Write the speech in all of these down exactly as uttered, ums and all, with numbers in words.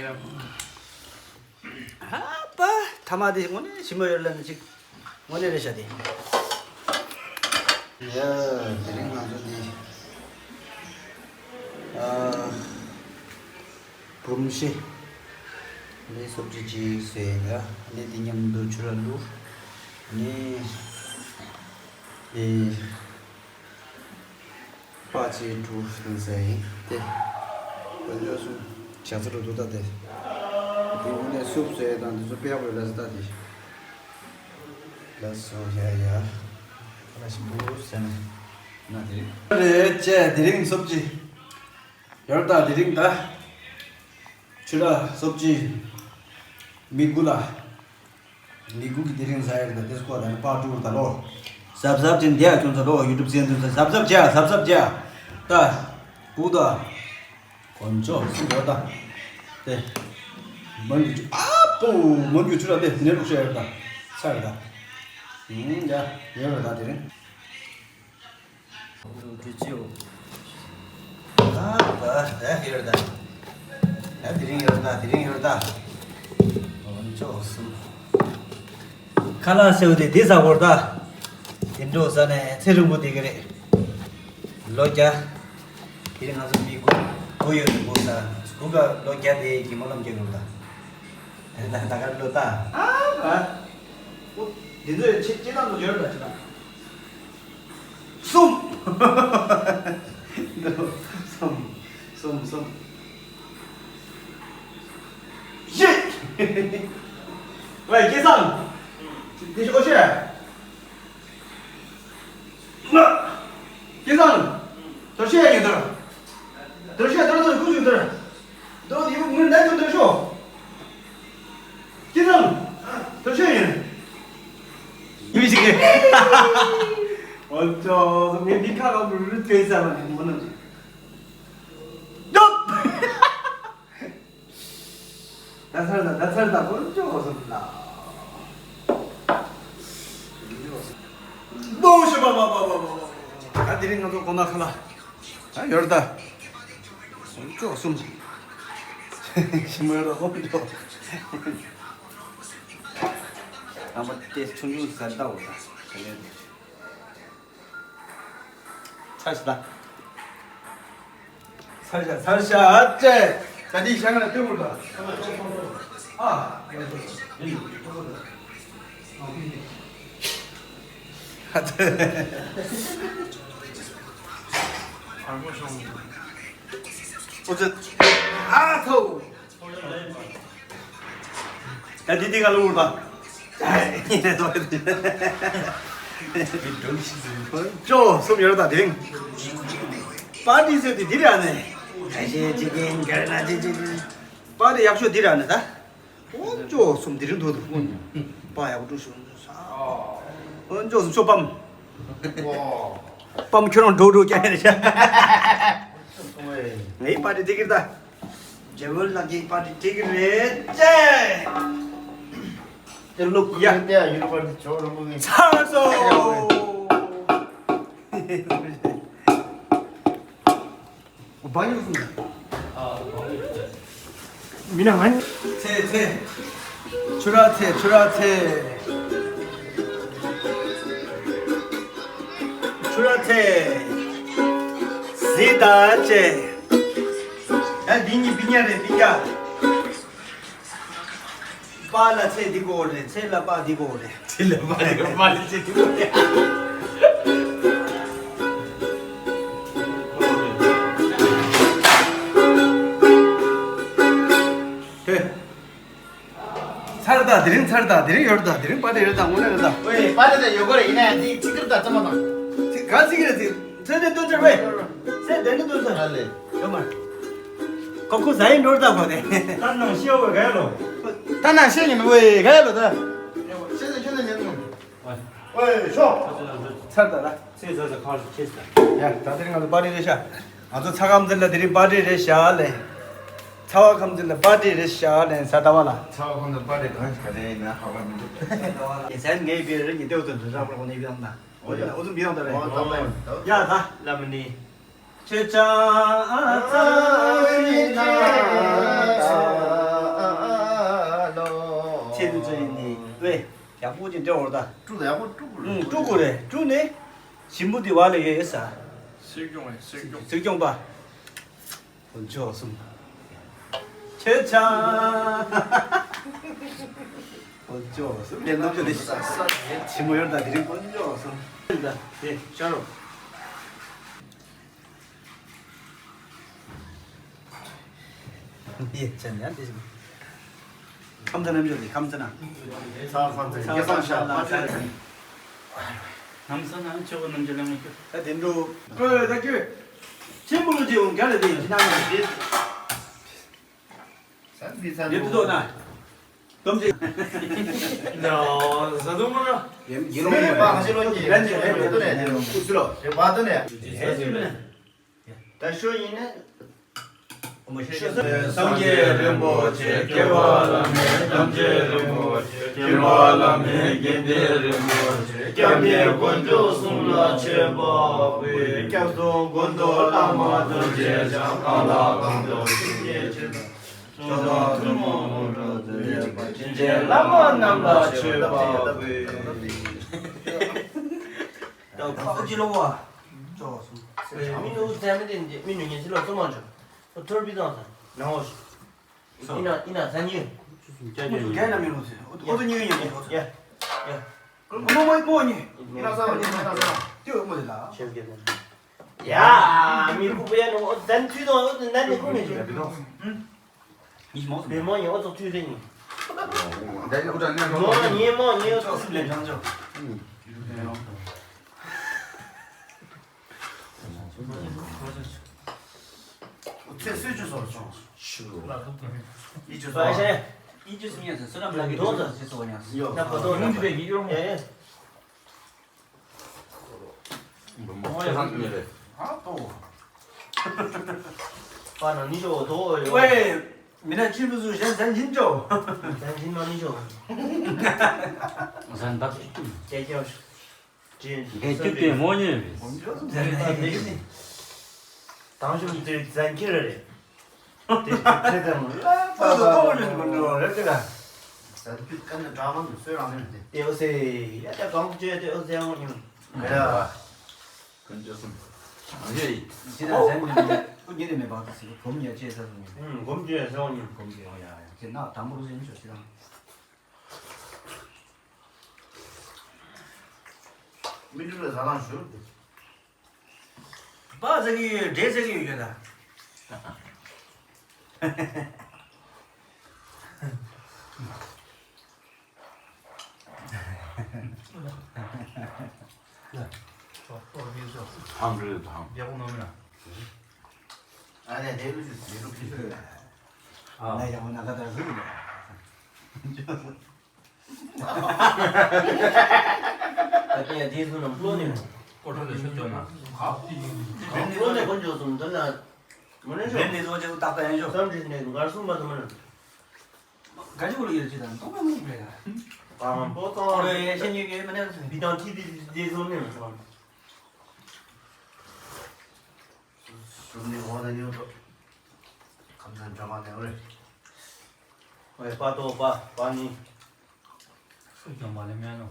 ཨ་པ། ཐ་མ་དེ་དངོས་གནས་ཞིམ་པོ་ཡོད་ལབ་ནི་ཅིག་དངོས་གནས་རེད་ཤག་དེ། ཡ། དེ་རིང་ང་ཚོ་དེ། ཨ། བུམ་ཤེ། ནི་སོབ་ཅི་ཅིག་ཟེར་ཡ། ནི་དེ་མཉམ་དུ་ཆུ་ར་བླུགས། ནི། ཨེ། པ་ཅི་དྲུག་ཟེར་ཡིན་ཏེ། དཔལ་འབྱོར་གསུམ་བྱ་ཚོ་རུ་འདུག་ད་དེ། དེ་འོ་ནས་སུབ་ཟེར་དང་དེ་ཚོ་དཔེ་ཡག་པོ་ལ་ཟེར་ད་དེ། ལ་སོ་ཡ་ཡ། ཁ་ལ་ཞིམ་པོ་ཟེར་ན་ན་དེ་རེད། རེད་ཅེ་དེ་རིང་སོབ་ཅི། ཡོར་ད་དེ་རིང་ད། ཆུ་ར་སོབ་ཅི། མི་དགུ་ལ། མི་དགུ་གི་དེ་རིང་ཟ་ཡར་ད་དེ་སྐོར་ད་ནི་པར་ཀྲུ་ད་ལོ། གཟབ་གཟབ་ཅན་དེ་ཡ་ཁྱོད་ཚོ་ལོ་ཡུ་ཊུབ་ཅན་དུ་གཟབ་གཟབ་བྱ་གཟབ་གཟབ་བྱ། ད། སྤུ་ད། དཀོན་མཆོག་སུ་འགྲོ་ད། དེ། མོན་གྱི་ཆུ་ཨ་པོ་མོན་གྱི་ཆུ་ར་དེ་ནེ་རུ་ཤ་ཡར་ད། ཚ་ཡར་ད། ཡིན་ཡ་ཡོད་ར་ད་དེ་རིང་། དེ་ཅི་ཡོད། ཨ་ད་ད་ཡོད་ད། ད་དེ་རིང་ཡོད་ད་དེ་རིང་ཡོད་ད། འོན་ཅོག་གསུམ། ཁ་ལག་སེའུ་དེ་དེ་ཟ་བོར་ད། དེ་འགྲོ་ས་ནས་ཚེ་རིང་པོ་དེ་གི་རེད། ལོ་བརྒྱ། དེ་རིང་ང་ཚོ་མི་དགུ་དགུ་ཡོད་དུ་དགུ་ས། དགུ་ག་ལོ་བརྒྱ་དེ་གི་སྨོན་ལམ་རྒྱག་ཡོད་ད། ད་ད་ག་ལོ་ད། ཨ་ཨ། འོ། འདི་ཚོས་ཆེ་ཆེ་ལམ་དུ་ཡོད་པ་ཅི་ན། གསུམ། གསུམ། གསུམ། གསུམ། བཞི། ཝེ་སྐལ་བཟང་། འདི་ཤོག་ཤེ། ལྔ། སྐལ་བཟང་། དོ་ཤེ་ཡིན་དོ། དོ་ཤེ་དོ་དོ་ཀུ་ཅུ་དོ། དོ་ཡུ་མུན་ནད་དུ་དོ་ཤོ། སྐལ་བཟང་། དོ་ཤེ་ཡིན། ཡུ་ཞིག་གི། འོ་ཅོ་ངས་འདི་ཁ་ལ་མུ་རུ་ཏེ་ས་མ་ནི་མོ་ནམ་ཅི། ཡོད། ད་ཚར་ད་ད་ཚར་ད་དཀོན་མཆོག་གསུམ་ལ། དཀོན་མཆོག་གསུམ། ལོ་ཤི་བ་བ་བ་བ་བ་བ། ད་དེ་རིང་ང་ཚོ་གོ་ན་ཁ་ལ། ད་ཡོར་ད། དཀོན་མཆོག་གསུམ། ཤི་མོ་ཡོར་ད་དཀོན་མཆོག་ཨ་མ་དེ་ཆུང་ཆུང་ཟ་ད་འོ་ད། ཚར་ཤི་ད། ཚར་ཤ་ཚར་ཤ་ཨ་ཙེ། ད་འདི་ཤ་ང་ལ་ལྟོས་དགོས་ད། ཨ། ཨ་ཙེ། ཨ་ཐོ། ད་འདི་འདི་ག་ལ་འུར་ད། ཅོ་སུམ་ཡོད་ད་དེ་རིང་། པར་ཏི་ཟེར་དེ་འདི་རེད་ཨ་ནི། ག་ཤེད་ཅིག་གིན་གར་ན་ཅིག་ཅིག་པར་ཏི་ཡག་ཤོས་འདི་རེད་ཨ་ནི་ད། ཨོ་ཅོ་སུམ་དེ་རིང་འདུག་འདུག་པར་ཡག་པོ་བྲུ་ཤོག་ཨོ་ཅོ་སུམ་ཤོ་པམ། པམ་ཁྱོད་རང་འགྲོ་འགྲོ་ཀྱང་ཡིན་ཤག་ངའི་པར་ཏི་འདི་གིར་ད། རྒྱལ་བོ་ལགས་ཀྱི་པར་ཏི་འགྲིག་གི་རེད་ཅེ། དེ་ལོ་ཡ། ཀུན་ཏེ་ཡུ་རོ་པར་ཏི་ཇོ་རོ་མོ་གི་ཚར་སོང་། འོ་བ་ཡོད་སོང་། མི་ན་ང་ཚེ་ཚེ། ཆུ་ར་ཚེ་ཆུ་ར་ཚེ། ཆུ་ར་ཚེ། ཟི་ད་ཅེ། ཨ་འདི་གཉིས་པི་ཉ་རེད་པི་ཉ། པ་ལ་ཚེ་འདི་གོ་རེད། ཚེ་ལ་པ་འདི་གོ་རེད། ཚེ་ལ་པ་འདི་གོ་པ་ལ་ཚེ་འདི་གོ་རེད། ཧེ། ཚར་ད་དེ་རིང་ཚར་ད་དེ་རིང་ཡོད་ད་དེ་རིང་པ་ཏི་ཡོད་ད་དངོས་གནས་རེད་ད། ཝེ་པ་ཏི་ད་ཡོད་གོ་རེད། ཡིན་ན་ཡང་འདི་ཚིག་ཁུར་ད་ཙམ་མ་དང་། ཚིག་ག་ཚིག་རེད་ཚིག་ཚེ་འདི་སྟོན་ཚར་བས། ཚེ་འདི་འདི་སྟོན་ཚར། ཨ་ལེ། ཡོད་མ། ཁོ་ཁོ་ཟ་ཡིན་འགྲོ་ད་གོ་ནས། ད་ནང་ཤེས་བའི་ག་ཡ་ལོ། ད་ནང་ཤེས་ཡིན་བའི་ག་ཡ་ལོ་ད། ཤེས་ནས་ཤེས་ནས་ཉན་ནོ། ཨོའི་ཤོ། ཚར་ད་ལ། ཚེ་ཟ་ཟ་ཁང་ཞིག་ཁྱེར་ས། ཡ་ད་དེ་རིང་ང་ཚོ་པར་ཏི་རེད་ཤག་ང་ཚོ་ཚ་ཁམས་འཛིན་ལ་དེ་རིང་པར་ཏི་རེད་ཤག་ལེ། ཚ་བ་ཁམས་འཛིན་ལ་པར་ཏི་རེད་ཤག་ལེ་ས་ད་བ་ལ། ཚ་བ་ཁམས་འཛིན་པར་ཏི་གང་ཞིག་ག་ནས་ཡིན་ན་ཧ་གོ་མི་འདུག་ཡ་ཟན་ངའི་བེ་རི་ཉི་ཏེའུ་དུ་འདྲ་རག་པར་གོ་ནས་བེ་ཡང་ན། འོ་ཡ་འོ་ཙམ་བེ་ཡང་ད་རེད། འོ་ད་ལེ། ཡ་ད། ལ་མི་ནི། ཁྱེད་ཅག་ཨ་ཙ་ཞིག་ན། ཡག་པོ་ཅིག་འདྲ་བོར་ད། དཀྲུག་ཡག་པོ་དཀྲུག་དགོས་རེད། ཨུང་། དཀྲུག་དགོས་རེད། དཀྲུག་ནས་ཞིམ་པོ་དེ་བ་ལ་ཡོད་ཡོད་ས། སྲིད་སྐྱོང་བས་སྲིད་སྐྱོང་། སྲིད་སྐྱོང་པ། དཀོན་མཆོག་གསུམ། ཁྱེད་ཅག་དཀོན་མཆོག་གསུམ། ལས་རྣམ་དཔྱོད་དེ་ཞིམ་མོ་ཡོད་ད། དེ་རིང་དཀོན་མཆོག་གསུམ། ད་དེ་ཤར་རོ། ཡེ་ཅན་ཡང་དེ་བཞིན། ཁམས་ཚན་རྣམ་འབྱོར་དེ་ཁམས་ཚན་ན། ཚ་ཁམས་ཚན་སྐལ་བཟང་ཤར་མ་ཚན། ཁམས་ཚན་ན་ཆོས་གོ་རྣམ་འབྱོར་ལ་ངེས་ཀྱི། ད་དེ་འགྲོ། ཨོ་ད་ཀྱུ། ཆེན་པོ་ལོ་ཅི་འོང་ག་ལ་དེ་ཡིན་ན་ཡང་དེ། ས་འདི་ས་འདི་ཏོ་ན། དོམ་ཅི། ནོ་ཟ་དུ་མ་ན། ཡེ་ཡེ་ལོ་ཡེ་པ་ཧ་ཅི་ལོ་ཉི། རན་ཅི་རན་ཅི་ཏོ་ནེ་ཏོ་ནེ་ཁུ་སི་ལོ། ཡེ་པ་ཏོ་ནེ། ཡེ་ཟ་དུ་མ་ན། ད་ཤོ་ཡིན་ནས། སངས་རྒྱས་རིན་པོ་ཆེ་སྐྱེ་བ་བླ་མེད། དམ་ཆོས་རིན་པོ་ཆེ་སྐྱེ་བ་བླ་མེད། དགེ་འདུན་རིན་པོ་ཆེ་སྐྱབས་གནས་དཀོན་མཆོག་གསུམ་ལ་མཆོད་པ་འབུལ། སྐྱབས་གསུམ་སྐུ་མདོག་ལྷ་མོ་ཐུགས་རྗེ་ཆེ། གང་ལ་གང་འདུལ་ཞིང་གཤེགས་ཆེ། ཇོ་བོ་ཐུན་མོང་དངོས་གྲུབ་སྩོལ་བའི་དཔལ། དྲིན་ཅན་བླ་མ་རྣམས་ལ་མཆོད་པ་འབུལ། ད་ཁ་ཅི་ལོ་བ། ཅོག་སོང་། མི་ནུ་ཚན་མི་དེ་མི་ནུ་ཉེ་སི་ལོ་ཙོ་མ་ཅོ། ཐོར་བི་དང་ས་ནང་འོ་ཤི། ཨི་ན་ཨི་ན་ས་ཉི། ཨོ་ཚོ་རྒྱ་ན་མི་ལོ་ཚེ་ཨོ་ཚོ་ཉི་ཉི་ཨོ་ཚོ། ཡ་ཡ། ཀོ་མོ་མོ་མོ་ཉི། ཨི་ན་ས་ཉི་ཨི་ན་ས་ཉི། ཏེ་ཨོ་མོ་དེ་ལ། ཆེན་གེ་ནོ། ཡ་མི་ཁུ་པེ་ནོ་ཨོ་ཚན་ཚུ་དང་ཨོ་ཚན་ནི་ཁུ་མི་ཆུ། ཉི་མོ་ཚོ་མི་མོ་ཉི་ཨོ་ཚོ་ཚུ་ཚེ་ཉི། ད་ཡོ་ད་ནི་མོ་ཉི་མོ་ཉི་ཨོ་ཚོ་ཚུ་ལེ་ལང་ཅོ། ཚེ་སྲོད་ཅུ་སོར་སོང་། ཤུ། ཡི་ཅུ་སོ། ཡི་ཅུ་སོ་ཉ་སོ་སོ་ཉ་སོ། ཡོ། ད་པོ་ཏོ་ཡོང་དུ་བས་ཡི་ཡོང་། ཡ་ཡ། མོ་ཡ་ཧང་མེ་རེ། ཨ་ཏོ། པ་ན་ནི་ཤོ་ཏོ་ཡོ། ཝེ། མི་ན་ཅི་བུ་ཟུ་ཞན་ཟན་ཇིན་ཅོ། ཟན་ཇིན་མ་ནི་ཤོ། ཟན་དག་ཅི་ཅུ། ཅེ་ཅོ། ཅེ། གེ་ཅུ་ཏེ་མོ་ཉེ་བས། དང་ཤོ་ཏེ་ཟན་ཁྱེར་རེ། ཏེ་ཏེ་དང་ལ་པ་པ་པ་པ་རེ་ཏེ་ལ། ཟན་ཁྱེར་ཀ་ནི་གྲ་མང་གི་སོས་རང་ནི་རེ་ཏེ། ཏེ་ཨོ་སེ་ཡ་ཏ་གང་ཅེ་ཏེ་ཨོ་སེ་ཡང་ཉུང་། ཡ། ཀུན་སྤྱོད་གསུམ། ཨ་ཡེ། ཅི་ད་ཟན་ནི་མི་ཉེ་ནི་མེད་པ་ཟེར་གོམ་ཉེ་ཅེ་ས་སོང་ནི། ཨུམ་གོམ་ཅེ་སོང་ཉུང་། གོམ་ཅེ་ཡང་ཡ་ཡ་ཅེ་ན་དང་པོ་རུ་ཟིན་ཆོག་ཅི་དང་། མི་འགྲུལ་ལ་ཟ་ལང་ཞུ། པ་ཟེར་གི་ཡོད། འདྲེ་ཟེར་གི་ཡོད་ཀྱང་ད། ཧང་རེད་དང་། ཨ་ནེ་དེ་ལུ་ཞུ་ཟེར་ལུ་ཁྱི་ཤོད། ཨ་ནེ་ཡང་ན་ག་ད་ཟུག་ལ། ད་ལྟ་ཡ་དེའི་ཚུལ་རྣམས་བློ་ནས་མོ། ཀོ་ཁྲོ་ལས་ཤོད་ཅོག་ན། བློ་ནས་དཀོན་མཆོག་གསུམ་འདི་ལ། མོ་ནས་ཤོག་རེད་ནས་བཟོ་ཅེས་སུ་ཏག་ཏག་ཡན་ཤོག་བསམ་བྲིས་ནས་མགར་གསུམ་པ་དུ་མ་ན། ག་ཅི་བོ་ལ་ཡོད་ཅི་དང་མཐོང་མེད་མོ་རེད། དང་པོ་དང་། ཨོ་རེད་ཤེས་ཉེས་ཀྱི་མི་ནས་སུ། འདི་དང་ཐིག་འདི་འདི་བཟོ་ནས་མོ། ཞུམ་ནས་འོ་ན་ཉོ་ཐོ། ཁམས་ཚན་འདྲ་མ་ནས་འོ་རེད། ཨོའི་པ་ཏོ་པ་པ་ནི། སུ་ཀྱང་མ་ལེ་མེན་ནོ།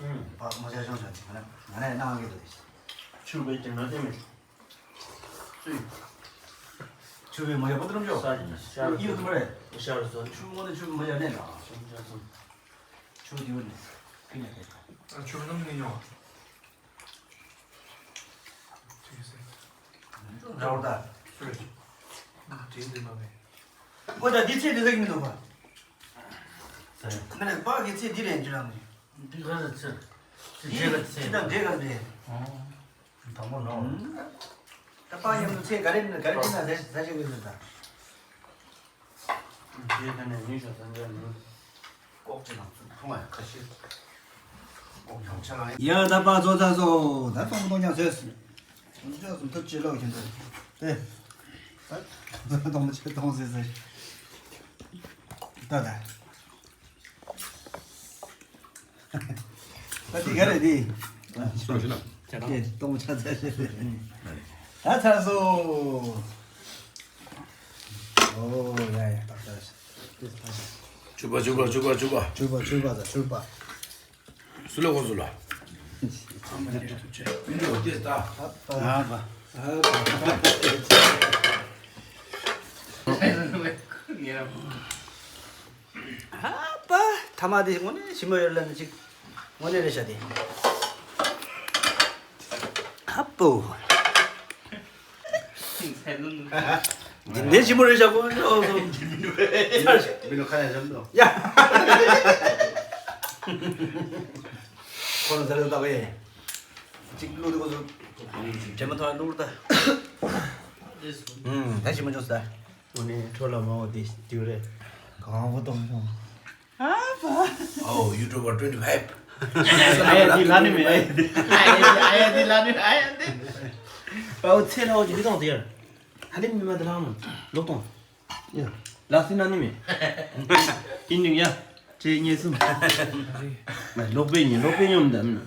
ཨུམ། པ་མོ་ཅག་ཅུང་ཅག་ཅིག་ང་ང་ནས་གནང་གི་འདུག་ཆུ་བའི་ཀྱང་ན་དེ་མེད། སུས། ཆུ་བའི་མོ་ཡ་པོ་ཏོ་རམ་ཅོ། ས་ཡི་ཤར་ཡིན་དུ་མ་རེད། ཤར་སོ། ཆུ་མོ་ནི་ཆུ་བའི་མོ་ཡ་ནས་ན། ཆུང་ཅག་སོ། ཆུ་དེ་བོ་ནི་ཀི་ནས་ཕེབས། ཨ་ཆུ་ནང་ནས་ཉོ། ཅིག་ཟེར། ར་བར་ད། སུ་རེད། དྲིན་དུ་མ་བས། ཨོ་ད་འདི་ཚེ་འདི་ཟེར་གྱི་མི་འདུག་ག་མི་ནས་པགས་ཀྱི་ཚེ་འདི་རེད་འཇུ་རང་ནས། འདི་ག་རེ་ཚེ། ཚེ་འདི་རྗེས་ལ་ཚེ། འདི་དང་འདྲེས་ག་རེད། ཨོ། དང་པོ་ནོ། ད་པགས་ཡིན་ཚེ་ག་རེ་ནས་ག་རེ་ཕྱིན་ན་ཟ་ཟ་ཞིག་ཡོད་ཟེར་ད། དེའི་ཐད་ནས་ཉིན་ཞག་སང་རྒྱ་མིན། ལྐོག་ཅིག་ནང་ཚུད་ཁོང་ལ་ཁ་ཤས། ལྐོག་ཡང་ཆ་ལ་ཡ། ད་པ་ཚོ་ཚ་སོ། ད་སྟོང་སྟོང་ཀྱང་ཟོས། ཚོ་ཚོ་ཚོ་ཐུབ་ཅི་ལོག་གིན་ཏེ། ད་ཚོ་སྟོང་ཆེ་སྟོང་ཟེར་ཟེར། ད་ད། ད་དེ་ག་རེད་དེ། ཆོག་ཤི་ལ། དེ་སྟོང་ཆ་ཚ་ཤི། ད་ཚ་སོ། ཨོ་ཡ་ཡ་ཏག་ཏག་ཤི། ཆུ་བ་ཆུ་བ་ཆུ་བ་ཆུ་བ། ཆུ་བ་ཆུ་བ་དང་ཆུ་བ། སུ་ལ་གོ་སུ་ལ། ཨ་མ་ནི་ཐུག་ཆེ། མི་འགྲོ་དེ་ལྟ། ཨ་ཨ་ཨ། ཨ་པ། ཐ་མ་དེ་དངོས་གནས་ཞིམ་པོ་ཡོད་ལ་ནི་ཅིག་དངོས་གནས་རེད་ཤག་དེ། ཨ་པོ། འདི་འདྲའི་ཞིམ་པོ་རེད་ཤག་གོ། མི་ནུ་ཁ་ཡ་ཞབས་ཏོ། ཡ། ཁོ་ན་ཟ་རེ་ད་བས། ཅིག་བླུགས་དེ་གོ་སོ། འདྲེ་མ་ཐོག་བླུགས་ད། ཨུམ་ད་ཞིམ་པོ་བྱུང་ས། འོ་ནི་ཁྲོ་ལ་མ་འོ་དེ་དུས་རེད། གང་བོ་གཏོང་སོང་། ཨ་ཕ། ཨོ་ཡུ་ཊུབ་པར་ཊུ་ཝེན་ཊི་ཕའིབ། ཨ་ཡ་འདི་ལ་ནི་མེད། ཨ་ཡ་འདི་ལ་ནི་ཨ་ཡ་འདི། པའོ་ཚེ་ལ་འོ་ཅི་ལི་ཏོང་དེ་ཡར། ཧ་ལི་མི་མ་དེ་ལ་མོ་ལོག་ཏོང་། ཡ། ལག་སི་ན་ནི་མེད། ཨིན་ནི་ཡ། ཅེ་ཉེ་སུམ། ལོག་པའི་ཉེ་ལོག་པའི་ཉོམ་དམ།